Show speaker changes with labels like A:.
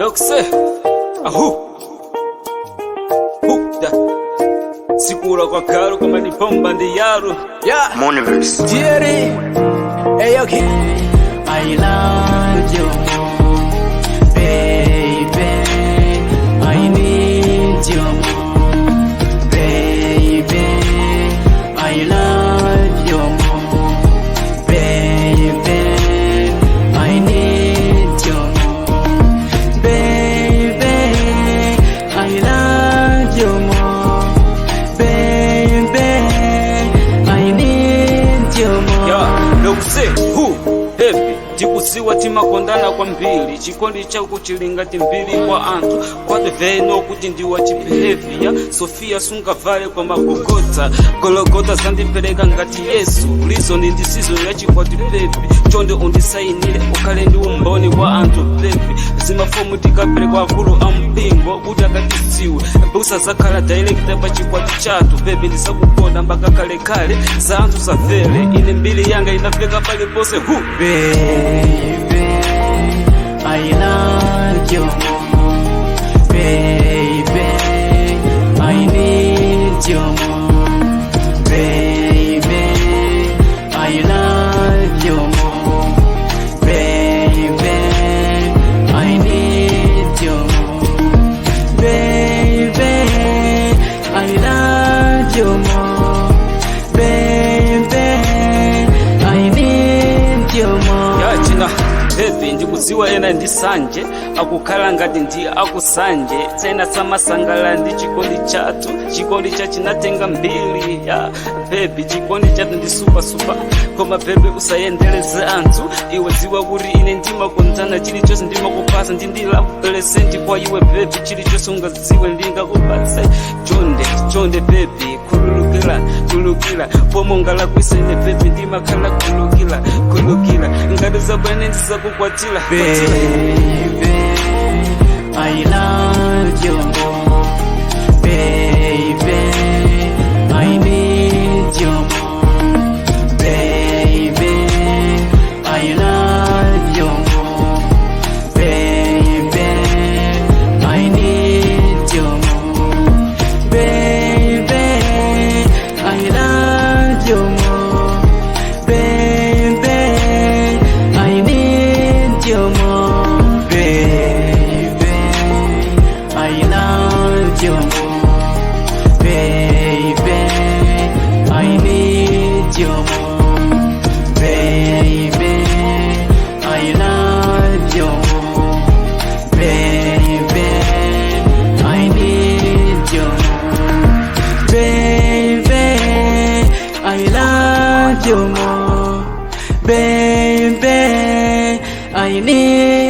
A: Yokse ahu hu da sikura kwa karu koma ni bomba ndi yaru
B: Yeah,
C: Monoverse.
B: Jerry. Hey, okay.
D: I love you more, baby. I need you more, baby. I love you more, baby. I need you more, baby. I love you more, baby. I need you more.
A: Ya yokse hu baby, tikuziwa timakondana kwambiri, chikondi chako chili ngati mbiri kwa anthu kwativeno kuti ndiwa chibehavior. Sofia sungavale kwa magogota gologota zandipereka ngati Yesu reason ndi season ya chikwati. Baby, chonde undisayinire ukhale ndi umboni kwa anthu. Baby, zimafomu tikapereka akulu ampingo kuti akatiziwe busa zakhala director pa chikwati chathu. Baby, ndizakukonda mpaka kalekale, za anthu zamvere, ine mbiri yanga inafika paliponse hu.
D: Baby, I love you more. Baby, I need you more. Baby, I love you more. Baby, I need you more. Baby, I love you more. Baby, I need you more.
A: Yachina baby, ndikudziwa ena ndi sanje, akukhala ngati ndi akusanje tena samasangala ndi chikondi chathu. Chikondi chachinatenga mbiri ya baby, chikondi chathu ndi super super, koma baby, usayendereze anthu. Iwe dziwa kuti ine ndimakondana, chilichonse ndimakupasa, ndi love present kwa iwe baby. Chilichonse ungadziwe ndingakupatse. Chonde chonde baby, khululukira khululukira pomwe ungalakwisa ine baby, ndimakhala khululukira khululukira ngati zabwene ndizakukwatira kwatira.
D: Baby, I love you more. Baby, I need you more. Baby, I love you more. Baby, I need you more. Baby, I love you more. Baby, I need you more. Baby, I love you more. Baby, I need you more. Baby, I love you more. Baby, I need you more. Baby, I love you more. Baby, I need